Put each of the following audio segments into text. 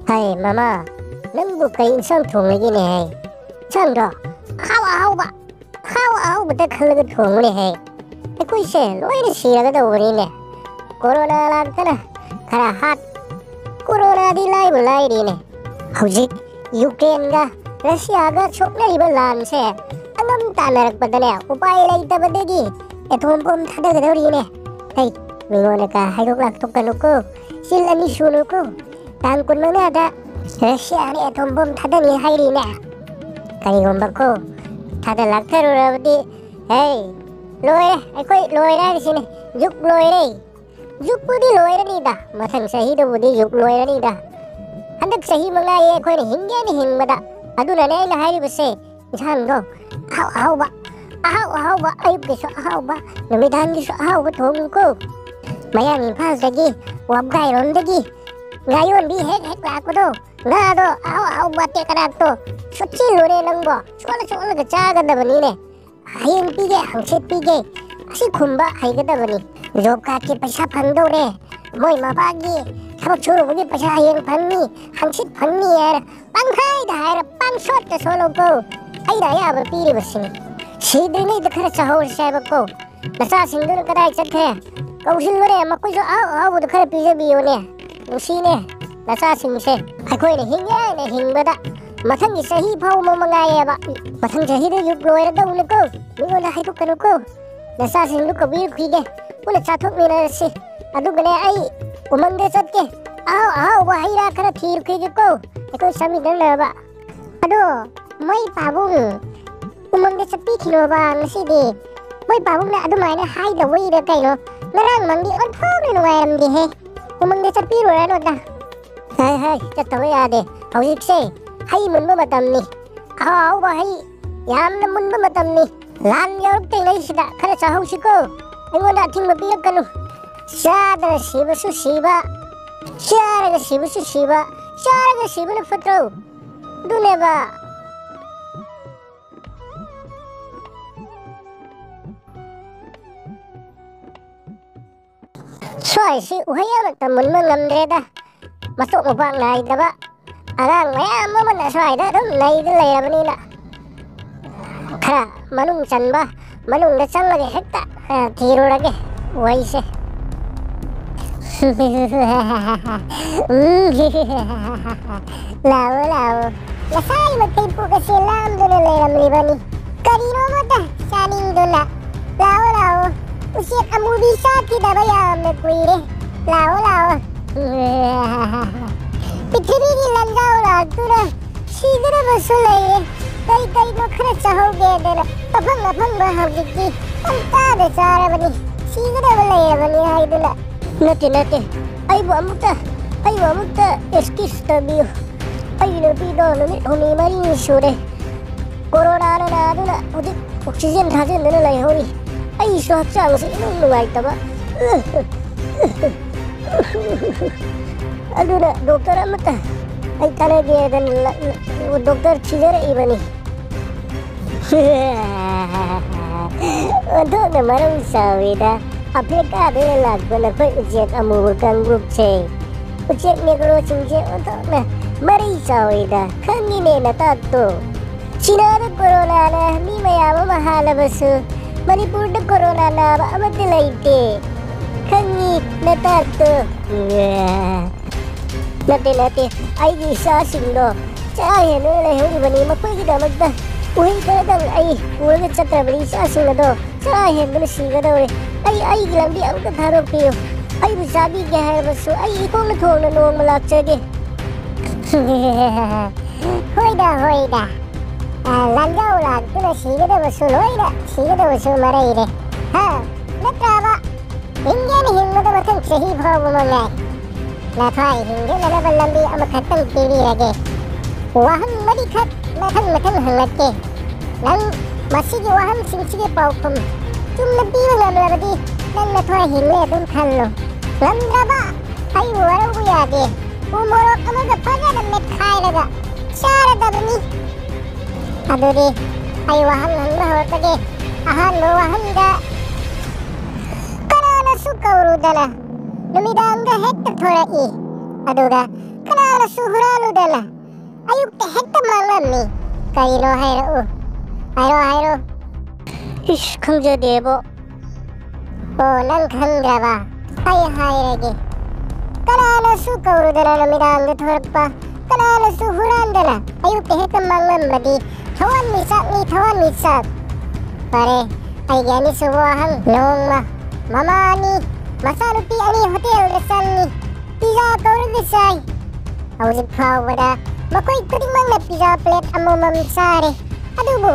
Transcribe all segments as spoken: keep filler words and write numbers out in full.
ꯍꯥꯏ ꯃꯃꯥ, ꯅꯪꯕꯨ ꯀꯩ ꯏꯟꯁꯥꯡ ꯊꯣꯡꯂꯒꯦꯅꯦ? ꯍꯥꯏ, ꯏꯟꯁꯥꯡꯗꯣ ꯑꯍꯥꯎ ꯑꯍꯥꯎꯕ, ꯑꯍꯥꯎ ꯑꯍꯥꯎꯕꯗ ꯈꯜꯂꯒ ꯊꯣꯡꯉꯨꯅꯦ꯫ ꯍꯥꯏ, ꯑꯩꯈꯣꯏꯁꯦ ꯂꯣꯏꯅ ꯁꯤꯔꯒꯗꯧꯕꯅꯤꯅꯦ꯫ ꯀꯣꯔꯣꯅꯥ ꯂꯥꯛꯇꯅ ꯈꯔ ꯍꯥꯠ, ꯀꯣꯔꯣꯅꯥꯗꯤ ꯂꯥꯏꯕꯨ ꯂꯥꯏꯔꯤꯅꯦ꯫ ꯍꯧꯖꯤꯛ ꯌꯨꯀ꯭ꯔꯦꯟꯒ ꯔꯁꯤꯌꯥꯒ ꯁꯣꯛꯅꯔꯤꯕ ꯂꯥꯟꯁꯦ ꯑꯉꯝ ꯇꯥꯟꯅꯔꯛꯄꯗꯅꯦ, ꯎꯄꯥꯏ ꯂꯩꯇꯕꯗꯒꯤ ꯑꯦꯇꯣꯝ ꯕꯣꯝ ꯊꯥꯗꯒꯗꯧꯔꯤꯅꯦ꯫ ꯍꯩ, ꯃꯤꯉꯣꯟꯗ ꯀꯥ ꯍꯥꯏꯗꯣꯛ ꯂꯥꯛꯊꯣꯛꯀꯅꯨꯀꯣ꯫ ꯁꯤꯜ ꯑꯅꯤ ꯁꯨꯅꯨꯀꯣ꯫ ꯇꯥꯡ ꯀꯨꯟꯃꯉꯥꯗ ꯔꯁꯤꯌꯥꯅ ꯑꯦꯇꯣꯝ ꯕꯣꯝ ꯊꯥꯗꯅꯤ ꯍꯥꯏꯔꯤꯅꯦ꯫ ꯀꯔꯤꯒꯨꯝꯕ ꯀꯣ ꯊꯥꯗ ꯂꯥꯛꯊꯔꯨꯔꯕꯗꯤ, ꯍꯦ, ꯂꯣꯏꯔꯦ, ꯑꯩꯈꯣꯏ ꯂꯣꯏꯔꯦ ꯍꯥꯏꯔꯤꯁꯤꯅꯦ꯫ ꯖꯨꯛ ꯂꯣꯏꯔꯦ꯫ ꯖꯨꯛꯄꯨꯗꯤ ꯂꯣꯏꯔꯅꯤꯗ, ꯃꯊꯪ ꯆꯍꯤꯗꯕꯨꯗꯤ ꯖꯨꯛ ꯂꯣꯏꯔꯅꯤꯗ꯫ ꯍꯟꯗꯛ ꯆꯍꯤ ꯃꯉꯥꯏꯌꯦ ꯑꯩꯈꯣꯏꯅ ꯍꯤꯡꯒꯦꯅ ꯍꯤꯡꯕꯗ꯫ ꯑꯗꯨꯅꯅꯦ ꯑꯩꯅ ꯍꯥꯏꯔꯤꯕꯁꯦ, ꯏꯟꯁꯥꯡꯗꯣ ꯑꯍꯥꯎ ꯑꯍꯥꯎꯕ, ꯑꯍꯥꯎ ꯑꯍꯥꯎꯕ, ꯑꯌꯨꯛꯀꯤꯁꯨ ꯑꯍꯥꯎꯕ, ꯅꯨꯃꯤꯗꯥꯡꯒꯤꯁꯨ ꯑꯍꯥꯎꯕ ꯊꯣꯡꯉꯨꯀꯣ꯫ ꯃꯌꯥꯡ ꯏꯝꯐꯥꯜꯗꯒꯤ, ꯋꯥꯕꯒꯥꯏꯔꯣꯝꯗꯒꯤ ꯉꯥꯌꯣꯟꯕꯤ ꯍꯦꯛ ꯍꯦꯛ ꯂꯥꯛꯄꯗꯣ, ꯉꯥꯗꯣ ꯑꯍꯥꯎ ꯑꯍꯥꯎꯕ ꯇꯦꯀꯔꯥꯛꯇꯣ ꯁꯨꯠꯆꯤꯜꯂꯨꯅꯦ ꯅꯪꯕꯣ꯫ ꯁꯣꯠꯂ ꯁꯣꯠꯂꯒ ꯆꯥꯒꯗꯕꯅꯤꯅꯦ꯫ ꯍꯌꯦꯡ ꯄꯤꯒꯦ, ꯍꯪꯆꯤꯠ ꯄꯤꯒꯦ, ꯑꯁꯤ ꯈꯨꯝꯕ ꯍꯩꯒꯗꯕꯅꯤ꯫ ꯖꯣꯕ ꯀꯥꯔꯗꯀꯤ ꯄꯩꯁꯥ ꯐꯪꯗꯧꯔꯦ, ꯃꯣꯏ ꯃꯄꯥꯒꯤ ꯊꯕꯛ ꯁꯨꯔꯨꯕꯒꯤ ꯄꯩꯁꯥ ꯍꯌꯦꯡ ꯐꯪꯅꯤ, ꯍꯪꯆꯤꯠ ꯐꯪꯅꯤ ꯍꯥꯏꯔ ꯄꯪꯍꯥꯏꯗ ꯍꯥꯏꯔ ꯄꯪꯁꯣꯠꯇ ꯁꯣꯠꯂꯣꯀꯣ꯫ ꯑꯩꯅ ꯑꯌꯥꯕ ꯄꯤꯔꯤꯕꯁꯤꯅꯤ꯫ ꯁꯤꯗ꯭ꯔꯤꯉꯩꯗ ꯈꯔ ꯆꯥꯍꯧꯔꯁꯦ ꯍꯥꯏꯕꯀꯣ꯫ ꯅꯆꯥꯁꯤꯡꯗꯨꯅ ꯀꯗꯥꯏ ꯆꯠꯈ꯭ꯔꯦ? ꯀꯧꯁꯤꯜꯂꯨꯅꯦ, ꯃꯈꯣꯏꯁꯨ ꯑꯍꯥꯎ ꯑꯍꯥꯎꯕꯗꯨ ꯈꯔ ꯄꯤꯖꯕꯤꯌꯨꯅꯦ꯫ ꯅꯨꯡꯁꯤꯅꯦ ꯅꯆꯥꯁꯤꯡꯁꯦ꯫ ꯑꯩꯈꯣꯏꯅ ꯍꯤꯡꯉꯦ ꯍꯥꯏꯅ ꯍꯤꯡꯕꯗ ꯃꯊꯪꯒꯤ ꯆꯍꯤ ꯐꯥꯎꯕ ꯃꯉꯥꯏꯌꯦꯕ꯫ ꯃꯊꯪ ꯆꯍꯤꯗ ꯌꯨꯛ ꯂꯣꯏꯔꯗꯧꯅꯤꯀꯣ꯫ ꯃꯤꯉꯣꯟꯗ ꯍꯥꯏꯗꯣꯛꯀꯅꯨꯀꯣ꯫ ꯅꯆꯥꯁꯤꯡꯗꯨ ꯀꯧꯕꯤꯔꯨꯈꯤꯒꯦ꯫ ꯄꯨꯟꯅ ꯆꯥꯊꯣꯛꯃꯤꯟꯅꯔꯁꯤ꯫ ꯑꯗꯨꯒꯅꯦ ꯑꯩ ꯎꯃꯪꯗ ꯆꯠꯀꯦ꯫ ꯑꯍꯥꯎ ꯑꯍꯥꯎꯕ ꯍꯩ ꯔꯥ ꯈꯔ ꯊꯤꯔꯨꯈꯤꯒꯦꯀꯣ꯫ ꯑꯩꯈꯣꯏ ꯆꯥꯃꯤꯟꯅꯅꯕ꯫ ꯑꯗꯣ ꯃꯣꯏ ꯄꯥꯕꯨꯡ ꯎꯃꯪꯗ ꯆꯠꯄꯤꯈꯤꯅꯣꯕ ꯉꯁꯤꯗꯤ꯫ ꯃꯣꯏ ꯄꯥꯕꯨꯡꯅ ꯑꯗꯨꯃꯥꯏꯅ ꯍꯥꯏꯗꯕꯩꯔ ꯀꯩꯅꯣ, ꯉꯔꯥꯡ ꯃꯪꯗꯤ ꯑꯣꯟꯊꯣꯛꯅ ꯅꯨꯡꯉꯥꯏꯔꯝꯗꯦꯍꯦ꯫ ꯎꯃꯪꯗ ꯆꯠꯄꯤꯔꯨꯔꯅꯨꯗ꯫ ꯍꯥꯏ ꯍꯥꯏ, ꯆꯠꯇꯕ ꯌꯥꯗꯦ꯫ ꯍꯧꯖꯤꯛꯁꯦ ꯍꯩ ꯃꯨꯟꯕ ꯃꯇꯝꯅꯤ꯫ ꯑꯍꯥꯎ ꯑꯍꯥꯎꯕ ꯍꯩ ꯌꯥꯝꯅ ꯃꯨꯟꯕ ꯃꯇꯝꯅꯤ꯫ ꯂꯥꯟ ꯌꯧꯔꯛꯇ꯭ꯔꯤꯉꯩꯁꯤꯗ ꯈꯔ ꯆꯥꯍꯧꯁꯤꯀꯣ꯫ ꯑꯩꯉꯣꯟꯗ ꯑꯊꯤꯡꯕ ꯄꯤꯔꯛꯀꯅꯨ꯫ ꯆꯥꯗꯅ ꯁꯤꯕꯁꯨ ꯁꯤꯕ, ꯆꯥꯔꯒ ꯁꯤꯕꯁꯨ ꯁꯤꯕ, ꯆꯥꯔꯒ ꯁꯤꯕꯅ ꯐꯠꯇ꯭ꯔꯣ? ꯑꯗꯨꯅꯦꯕ꯫ ꯁ꯭ꯋꯥꯏꯁꯤ ꯎꯍꯩ ꯑꯃꯠꯇ ꯃꯨꯟꯕ ꯉꯝꯗ꯭ꯔꯦꯗ꯫ ꯃꯆꯣꯛ ꯃꯄꯥꯛ ꯅꯥꯏꯗꯕ ꯑꯉꯥꯡ ꯃꯌꯥꯝ ꯑꯃꯅ ꯁ꯭ꯋꯥꯏꯗ ꯑꯗꯨꯝ ꯅꯩꯗ ꯂꯩꯔꯕꯅꯤꯅ, ꯈꯔ ꯃꯅꯨꯡ ꯆꯟꯕ, ꯃꯅꯨꯡꯗ ꯆꯪꯂꯒ ꯍꯦꯛꯇ, ꯑ, ꯊꯤꯔꯨꯔꯒꯦ ꯋꯥꯔꯤꯁꯦ꯫ ꯎꯝ, ꯂꯥꯛꯑꯣ, ꯂꯥꯛꯑꯣ꯫ ꯉꯁꯥꯏ ꯃꯈꯩ ꯄꯨꯛ ꯑꯁꯦ ꯂꯥꯝꯗꯨꯅ ꯂꯩꯔꯝꯂꯤꯕꯅꯤ꯫ ꯀꯔꯤꯅꯣꯃꯇ ꯆꯥꯅꯤꯡꯗꯨꯅ꯫ ꯂꯥꯛꯑꯣ, ꯂꯥꯛꯑꯣ꯫ ꯎꯆꯦꯛ ꯑꯃꯨꯕꯤ ꯆꯥꯈꯤꯗꯕ ꯌꯥꯝꯅ ꯀꯨꯏꯔꯦ꯫ ꯂꯥꯛꯑꯣ, ꯂꯥꯛꯑꯣ꯫ ꯄ꯭ꯔꯤꯊꯤꯕꯤꯒꯤ ꯂꯥꯟꯖꯥꯎ ꯂꯥꯛꯇꯨꯅ ꯁꯤꯒꯗꯕꯁꯨ ꯂꯩꯔꯦ꯫ ꯀꯩ ꯀꯩꯅꯣ ꯈꯔ ꯆꯥꯍꯧꯒꯦꯗꯅ ꯑꯐꯪ ꯑꯐꯪꯕ ꯍꯧꯖꯤꯛꯇꯤ ꯄꯪꯆꯥꯗ ꯆꯥꯔꯕꯅꯤ꯫ ꯁꯤꯒꯗꯕ ꯂꯩꯔꯕꯅꯤ ꯍꯥꯏꯗꯨꯅ꯫ ꯅꯠꯇꯦ, ꯅꯠꯇꯦ꯫ ꯑꯩꯕꯨ ꯑꯃꯨꯛꯇ, ꯑꯩꯕꯨ ꯑꯃꯨꯛꯇ excuse ꯇꯧꯕꯤꯌꯨ꯫ ꯑꯩꯒꯤ ꯅꯨꯄꯤꯗꯣ ꯅꯨꯃꯤꯠ ꯍꯨꯝꯅꯤ ꯃꯔꯤꯅꯤ ꯁꯨꯔꯦ ꯀꯣꯔꯣꯅꯥꯅ ꯅꯥꯗꯨꯅ ꯍꯧꯖꯤꯛ oxygen ꯊꯥꯖꯤꯟꯗꯨꯅ ꯂꯩꯍꯧꯔꯤ꯫ ꯑꯩꯁꯨ ꯍꯛꯆꯥꯡꯁꯤ ꯏꯅꯨꯡ ꯅꯨꯡꯉꯥꯏꯇꯕ꯫ ꯑꯗꯨꯅ ꯗꯣꯛꯇꯔ ꯑꯃꯠꯇ ꯑꯩ ꯇꯥꯟꯅꯒꯦꯗꯅ ꯂ-, ꯂ-, ꯗꯣꯛꯇꯔ ꯊꯤꯖꯔꯛꯏꯕꯅꯤ꯫ ꯑꯣꯟꯊꯣꯛꯅ ꯃꯔꯧ ꯆꯥꯎꯏꯗ꯫ ꯑꯐ꯭ꯔꯤꯀꯥꯗꯒꯤ ꯂꯥꯛꯄ ꯅꯈꯣꯏ ꯎꯆꯦꯛ ꯑꯃꯨꯕ ꯀꯥꯡꯂꯨꯞꯁꯦ꯫ ꯎꯆꯦꯛ ꯅꯦꯒ꯭ꯔꯣꯁꯤꯡꯁꯦ ꯑꯣꯟꯊꯣꯛꯅ ꯃꯔꯩ ꯆꯥꯎꯏꯗ꯫ ꯈꯪꯉꯤꯅꯦ ꯅꯇꯥꯠꯇꯣ꯫ ꯆꯤꯅꯥꯗ ꯀꯣꯔꯣꯅꯥꯅ ꯃꯤ ꯃꯌꯥꯝ ꯑꯃ ꯍꯥꯠꯂꯕꯁꯨ, ꯃꯅꯤꯄꯨꯔꯗ ꯀꯣꯔꯣꯅꯥ ꯅꯥꯕ ꯑꯃꯠꯇ ꯂꯩꯇꯦ꯫ ꯈꯪꯉꯤ ꯅꯇꯥꯠꯇꯣ꯫ ꯅꯠꯇꯦ, ꯅꯠꯇꯦ꯫ ꯑꯩꯒꯤ ꯏꯆꯥꯁꯤꯡꯗꯣ ꯆꯔꯥ ꯍꯦꯟꯗꯨꯅ ꯂꯩꯍꯧꯔꯤꯕꯅꯤ꯫ ꯃꯈꯣꯏꯒꯤꯗꯃꯛꯇ ꯎꯍꯩ ꯈꯔꯗꯪ ꯑꯩ ꯄꯨꯔꯒ ꯆꯠꯇ꯭ꯔꯕꯗꯤ ꯏꯆꯥꯁꯤꯡ ꯑꯗꯣ ꯆꯔꯥ ꯍꯦꯟꯗꯨꯅ ꯁꯤꯒꯗꯧꯔꯦ꯫ ꯑꯩ, ꯑꯩꯒꯤ ꯂꯝꯕꯤ ꯑꯃꯨꯛꯇ ꯊꯥꯗꯣꯛꯄꯤꯌꯨ꯫ ꯑꯩꯕꯨ ꯆꯥꯕꯤꯒꯦ ꯍꯥꯏꯔꯕꯁꯨ ꯑꯩ ꯏꯈꯣꯡꯅ ꯊꯣꯡꯅ ꯅꯣꯡꯃ ꯂꯥꯛꯆꯒꯦ꯫ ꯍꯣꯏꯗ, ꯍꯣꯏꯗ꯫ ꯑ, ꯂꯥꯟꯖꯥꯎ ꯂꯥꯛꯇꯨꯅ ꯁꯤꯒꯗꯕꯁꯨ ꯂꯣꯏꯅ ꯁꯤꯒꯗꯕꯁꯨ ꯃꯔꯩꯔꯦ꯫ ꯍꯥ? ꯅꯠꯇ꯭ꯔꯕ? ꯍꯤꯡꯒꯦꯅ ꯍꯤꯡꯕꯗ ꯃꯊꯪ ꯆꯍꯤ ꯐꯥꯎꯕ ꯃꯉꯥꯏ꯫ ꯅꯊ꯭ꯋꯥꯏ ꯍꯤꯡꯗꯅꯕ ꯂꯝꯕꯤ ꯑꯃꯈꯛꯇꯪ ꯄꯤꯕꯤꯔꯒꯦ꯫ ꯋꯥꯍꯪ ꯃꯔꯤꯈꯛ ꯃꯊꯪ ꯃꯊꯪ ꯍꯪꯂꯛꯀꯦ꯫ ꯅꯪ ꯃꯁꯤꯒꯤ ꯋꯥꯍꯪꯁꯤꯡꯁꯤꯒꯤ ꯄꯥꯎꯈꯨꯝ ꯆꯨꯝꯅ ꯄꯤꯕ ꯉꯝꯂꯕꯗꯤ ꯅꯪ ꯅꯊ꯭ꯋꯥꯏ ꯍꯤꯡꯂꯦ ꯑꯗꯨꯝ ꯈꯜꯂꯣ꯫ ꯉꯝꯗ꯭ꯔꯕ ꯑꯩꯕꯨ ꯋꯥꯔꯧꯕ ꯌꯥꯗꯦ꯫ ꯎ ꯃꯣꯔꯣꯛ ꯑꯃꯒ ꯐꯖꯅ ꯃꯦꯠꯈꯥꯏꯔꯒ ꯆꯥꯔꯗꯕꯅꯤ꯫ ꯑꯗꯨꯗꯤ ꯑꯩ ꯋꯥꯍꯪ ꯍꯪꯕ ꯍꯧꯔꯛꯄꯒꯦ꯫ ꯑꯍꯥꯟꯕ ꯋꯥꯍꯪꯗ, ꯀꯅꯥꯅꯁꯨ ꯀꯧꯔꯨꯗꯅ ꯅꯨꯃꯤꯗꯥꯡꯗ ꯍꯦꯛꯇ ꯊꯣꯔꯛꯏ꯫ ꯑꯗꯨꯒ ꯀꯅꯥꯅꯁꯨ ꯍꯨꯔꯥꯜꯂꯨꯗꯅ ꯑꯌꯨꯛꯇ ꯍꯦꯛꯇ ꯃꯥꯡꯂꯝꯃꯤ꯫ ꯀꯔꯤꯅꯣ ꯍꯥꯏꯔꯛꯎ꯫ ꯍꯥꯏꯔꯣ, ꯍꯥꯏꯔꯣ꯫ ꯏꯁ, ꯈꯪꯖꯗꯦꯕꯣ꯫ ꯑꯣ, ꯅꯪ ꯈꯪꯗ꯭ꯔꯕ? ꯑꯩ ꯍꯥꯏꯔꯒꯦ꯫ ꯀꯅꯥꯅꯁꯨ ꯀꯧꯔꯨꯗꯅ ꯅꯨꯃꯤꯗꯥꯡꯗ ꯊꯣꯔꯛꯄ, ꯀꯅꯥꯅꯁꯨ ꯍꯨꯔꯥꯟꯗꯅ ꯑꯌꯨꯛꯇ ꯍꯦꯛꯇ ꯃꯥꯡꯂꯝꯕꯗꯤ ꯊꯋꯥꯟꯃꯤꯆꯥꯛꯅꯤ, ꯊꯋꯥꯟꯃꯤꯆꯥꯛ꯫ ꯐꯔꯦ, ꯑꯩꯒꯤ ꯑꯅꯤꯁꯨꯕ ꯋꯥꯍꯪ꯫ ꯅꯣꯡꯃ ꯃꯃꯥ ꯑꯅꯤ, ꯃꯆꯥꯅꯨꯄꯤ ꯑꯅꯤ ꯍꯣꯇꯦꯜꯗ ꯆꯪꯉꯤ꯫ ꯄꯤꯖꯥ ꯀꯧꯔꯒ ꯆꯥꯏ꯫ ꯍꯧꯖꯤꯛ ꯐꯥꯎꯕꯗ ꯃꯈꯣꯏ ꯈꯨꯗꯤꯡꯃꯛꯅ ꯄꯤꯖꯥ ꯄ꯭ꯂꯦꯠ ꯑꯃꯃꯝ ꯆꯥꯔꯦ꯫ ꯑꯗꯨꯕꯨ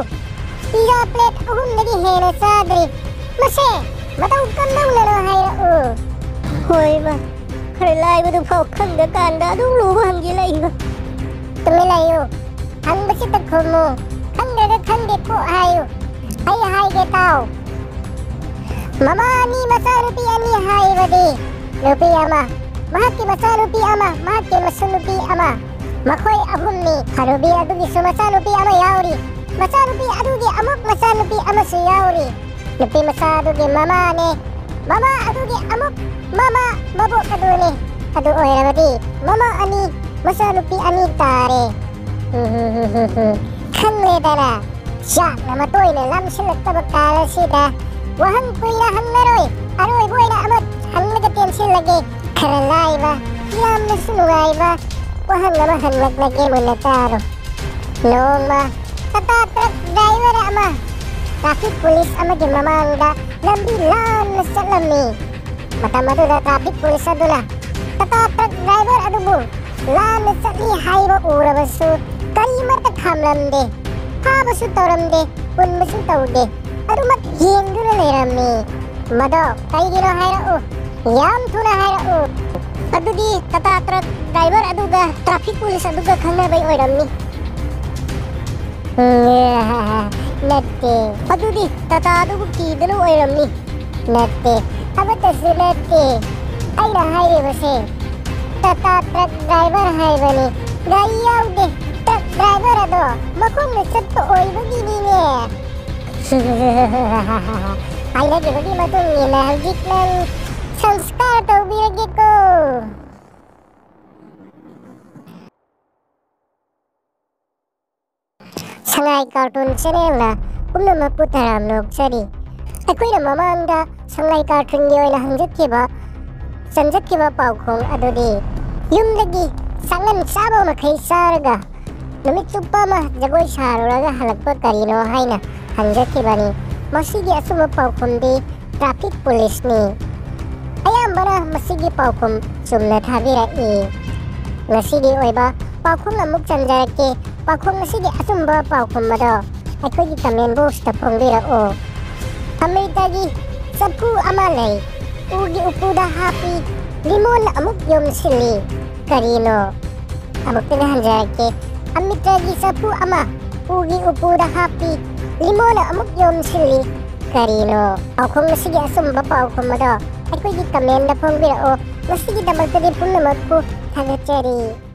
ꯄꯤꯖꯥ ꯄ꯭ꯂꯦꯠ ꯑꯍꯨꯝꯗꯒꯤ ꯍꯦꯟꯅ ꯆꯥꯗ꯭ꯔꯤ꯫ ꯃꯁꯦ ꯃꯇꯧ ꯀꯝꯗꯧꯅꯅꯣ ꯍꯥꯏꯔꯛꯎ꯫ ꯍꯣꯏꯕ, ꯈꯔ ꯂꯥꯏꯕꯗꯨ ꯐꯥꯎ ꯈꯪꯗ꯭ꯔꯀꯥꯟꯗ ꯑꯗꯨꯝ ꯂꯨꯕ ꯍꯪꯖꯤꯜꯂꯛꯏꯕ꯫ ꯇꯨꯃꯤꯟ ꯂꯩꯌꯨ꯫ ꯍꯪꯕꯁꯤꯗ ꯈꯨꯝꯃꯨ꯫ ꯈꯪꯗ꯭ꯔꯒ "ꯈꯪꯗꯦ" ꯀꯣꯛ ꯍꯥꯏꯌꯨ꯫ ꯑꯩ ꯍꯥꯏꯒꯦ ꯇꯥꯎ꯫ ꯃꯃꯥ ꯑꯅꯤ, ꯃꯆꯥꯅꯨꯄꯤ ꯑꯅꯤ ꯍꯥꯏꯕꯗꯤ ꯅꯨꯄꯤ ꯑꯃ, ꯃꯍꯥꯛꯀꯤ ꯃꯆꯥꯅꯨꯄꯤ ꯑꯃ, ꯃꯍꯥꯛꯀꯤ ꯃꯁꯨꯅꯨꯄꯤ ꯑꯃ, ꯃꯈꯣꯏ ꯑꯍꯨꯝꯅꯤ꯫ ꯍꯅꯨꯕꯤ ꯑꯗꯨꯒꯤꯁꯨ ꯃꯆꯥꯅꯨꯄꯤ ꯑꯃ ꯌꯥꯎꯔꯤ꯫ ꯃꯆꯥꯅꯨꯄꯤ ꯑꯗꯨꯒꯤ ꯑꯃꯨꯛ ꯃꯆꯥꯅꯨꯄꯤ ꯑꯃꯁꯨ ꯌꯥꯎꯔꯤ꯫ ꯅꯨꯄꯤ ꯃꯆꯥ ꯑꯗꯨꯒꯤ ꯃꯃꯥꯅꯦ꯫ ꯃꯃꯥ ꯑꯗꯨꯒꯤ ꯑꯃꯨꯛ ꯃꯃꯥ, ꯃꯕꯣꯛ ꯑꯗꯨꯅꯦ꯫ ꯑꯗꯨ ꯑꯣꯏꯔꯕꯗꯤ ꯃꯃꯥ ꯑꯅꯤ, ꯃꯆꯥꯅꯨꯄꯤ ꯑꯅꯤ ꯇꯥꯔꯦ꯫ ꯈꯪꯂꯦꯗꯅ꯫ ꯆꯥꯛꯅ ꯃꯇꯣꯏꯅ ꯂꯥꯝꯁꯤꯜꯂꯛꯇꯕ ꯀꯥꯜ ꯑꯁꯤꯗ ꯋꯥꯍꯪ ꯀꯨꯏꯅ ꯍꯪꯂꯔꯣꯏ꯫ ꯑꯔꯣꯏꯕ ꯑꯣꯏꯅ ꯑꯃ ꯍꯪꯂꯒ ꯇꯦꯟꯁꯤꯜꯂꯒꯦ꯫ ꯈꯔ ꯂꯥꯏꯕ, ꯌꯥꯝꯅꯁꯨ ꯅꯨꯡꯉꯥꯏꯕ ꯋꯥꯍꯪ ꯑꯃ ꯍꯪꯂꯛꯂꯒꯦ, ꯃꯨꯟꯅ ꯇꯥꯔꯣ꯫ ꯅꯣꯡꯃ ꯇꯥꯇꯥ ꯇ꯭ꯔꯛ ꯗ꯭ꯔꯥꯏꯚꯔ ꯑꯃ ꯇ꯭ꯔꯥꯐꯤꯛ ꯄꯨꯂꯤꯁ ꯑꯃꯒꯤ ꯃꯃꯥꯡꯗ ꯂꯝꯕꯤ ꯂꯥꯟꯅ ꯆꯠꯂꯝꯃꯤ꯫ ꯃꯇꯝ ꯑꯗꯨꯗ ꯇ꯭ꯔꯥꯐꯤꯛ ꯄꯨꯂꯤꯁ ꯑꯗꯨꯅ ꯇꯥꯇꯥ ꯇ꯭ꯔꯛ ꯗ꯭ꯔꯥꯏꯚꯔ ꯑꯗꯨꯕꯨ ꯂꯥꯟꯅ ꯆꯠꯂꯤ ꯍꯥꯏꯕ ꯎꯔꯕꯁꯨ ꯀꯔꯤꯃꯠꯇ ꯈꯥꯝꯂꯝꯗꯦ, ꯐꯥꯕꯁꯨ ꯇꯧꯔꯝꯗꯦ, ꯄꯨꯟꯕꯁꯨ ꯇꯧꯗꯦ꯫ ꯑꯗꯨꯃꯛ ꯌꯦꯡꯗꯨꯅ ꯂꯩꯔꯝꯃꯤ꯫ ꯃꯗꯣ ꯀꯩꯒꯤꯅꯣ ꯍꯥꯏꯔꯛꯎ꯫ ꯌꯥꯝ ꯊꯨꯅ ꯍꯥꯏꯔꯛꯎ꯫ ꯑꯗꯨꯗꯤ ꯇꯥꯇꯥ ꯇ꯭ꯔꯛ ꯗ꯭ꯔꯥꯏꯚꯔ ꯑꯗꯨꯒ ꯇ꯭ꯔꯥꯐꯤꯛ ꯄꯨꯂꯤꯁ ꯑꯗꯨꯒ ꯈꯪꯅꯕꯩ ꯑꯣꯏꯔꯝꯅꯤ꯫ ꯎꯝ, ꯅꯠꯇꯦ꯫ ꯑꯗꯨꯗꯤ ꯇꯥꯇꯥ ꯑꯗꯨꯕꯨ ꯀꯤꯗꯅ ꯑꯣꯏꯔꯝꯅꯤ꯫ ꯅꯠꯇꯦ, ꯑꯃꯠꯇꯁꯨ ꯅꯠꯇꯦ꯫ ꯑꯩꯅ ꯍꯥꯏꯔꯤꯕꯁꯦ ꯇꯥꯇꯥ ꯇ꯭ꯔꯛ ꯗ꯭ꯔꯥꯏꯚꯔ ꯍꯥꯏꯕꯅꯤ꯫ ꯒꯥꯔꯤ ꯌꯥꯎꯗꯦ꯫ ꯇ꯭ꯔꯛ ꯗ꯭ꯔꯥꯏꯚꯔ ꯑꯗꯣ ꯃꯈꯣꯡꯅ ꯆꯠꯄ ꯑꯣꯏꯕꯒꯤꯅꯤꯅꯦ꯫ ꯍꯥꯏꯅꯈꯤꯕꯒꯤ ꯃꯇꯨꯡ ꯏꯟꯅ ꯍꯧꯖꯤꯛ ꯅꯪ ꯁꯪꯁꯀꯥꯔ ꯇꯧꯕꯤꯔꯒꯦꯀꯣ꯫ ꯁꯉꯥꯏ ꯀꯥꯔꯇꯨꯟ ꯆꯦꯅꯦꯜꯅ ꯄꯨꯝꯅꯃꯛꯄꯨ ꯇꯔꯥꯝꯅ ꯑꯣꯛꯆꯔꯤ꯫ ꯑꯩꯈꯣꯏꯅ ꯃꯃꯥꯡꯗ ꯁꯉꯥꯏ ꯀꯥꯔꯇꯨꯟꯒꯤ ꯑꯣꯏꯅ ꯍꯪꯖꯈꯤꯕ, ꯆꯟꯖꯈꯤꯕ ꯄꯥꯎꯈꯣꯡ ꯑꯗꯨꯗꯤ, ꯌꯨꯝꯗꯒꯤ ꯆꯥꯛꯉꯟ ꯆꯥꯕ ꯃꯈꯩ ꯆꯥꯔꯒ ꯅꯨꯃꯤꯠ ꯆꯨꯞꯄ ꯑꯃ ꯖꯒꯣꯏ ꯁꯥꯔꯨꯔꯒ ꯍꯜꯂꯛꯄ ꯀꯔꯤꯅꯣ ꯍꯥꯏꯅ ꯍꯪꯖꯈꯤꯕꯅꯤ꯫ ꯃꯁꯤꯒꯤ ꯑꯆꯨꯝꯕ ꯄꯥꯎꯈꯨꯝꯗꯤ ꯇ꯭ꯔꯥꯐꯤꯛ ꯄꯨꯂꯤꯁꯅꯤ꯫ ꯑꯌꯥꯝꯕꯅ ꯃꯁꯤꯒꯤ ꯄꯥꯎꯈꯨꯝ ꯆꯨꯝꯅ ꯊꯥꯕꯤꯔꯛꯏ꯫ ꯉꯁꯤꯒꯤ ꯑꯣꯏꯕ ꯄꯥꯎꯈꯨꯝ ꯑꯃꯨꯛ ꯆꯟꯖꯔꯛꯀꯦ꯫ ꯄꯥꯎꯈꯨꯝ ꯑꯁꯤꯒꯤ ꯑꯆꯨꯝꯕ ꯄꯥꯎꯈꯨꯝ ꯑꯗꯣ ꯑꯩꯈꯣꯏꯒꯤ ꯀꯃꯦꯟ ꯕꯣꯛꯁꯇ ꯐꯣꯡꯕꯤꯔꯛꯑꯣ꯫ ꯑꯃ꯭ꯔꯤꯇꯒꯤ ꯆꯐꯨ ꯑꯃ ꯂꯩ, ꯎꯒꯤ ꯎꯄꯨꯗ ꯍꯥꯞꯄꯤ, ꯂꯤꯃꯣꯟꯅ ꯑꯃꯨꯛ ꯌꯣꯝꯁꯤꯜꯂꯤ꯫ ꯀꯔꯤꯅꯣ? ꯑꯃꯨꯛꯇꯪ ꯍꯟꯖꯔꯛꯀꯦ꯫ ꯑꯃ꯭ꯔꯤꯇꯒꯤ ꯆꯐꯨ ꯑꯃ ꯎꯒꯤ ꯎꯄꯨꯗ ꯍꯥꯞꯄꯤ, ꯂꯤꯃꯣꯟꯅ ꯑꯃꯨꯛ ꯌꯣꯝꯁꯤꯜꯂꯤ꯫ ꯀꯔꯤꯅꯣ? ꯄꯥꯎꯈꯨꯝ ꯑꯁꯤꯒꯤ ꯑꯆꯨꯝꯕ ꯄꯥꯎꯈꯨꯝ ꯑꯗꯣ ꯑꯩꯈꯣꯏꯒꯤ ꯀꯃꯦꯟꯗ ꯐꯣꯡꯕꯤꯔꯛꯑꯣ꯫ ꯉꯁꯤꯒꯤꯗꯃꯛꯇꯗꯤ ꯄꯨꯝꯅꯃꯛꯄꯨ ꯊꯥꯒꯠꯆꯔꯤ꯫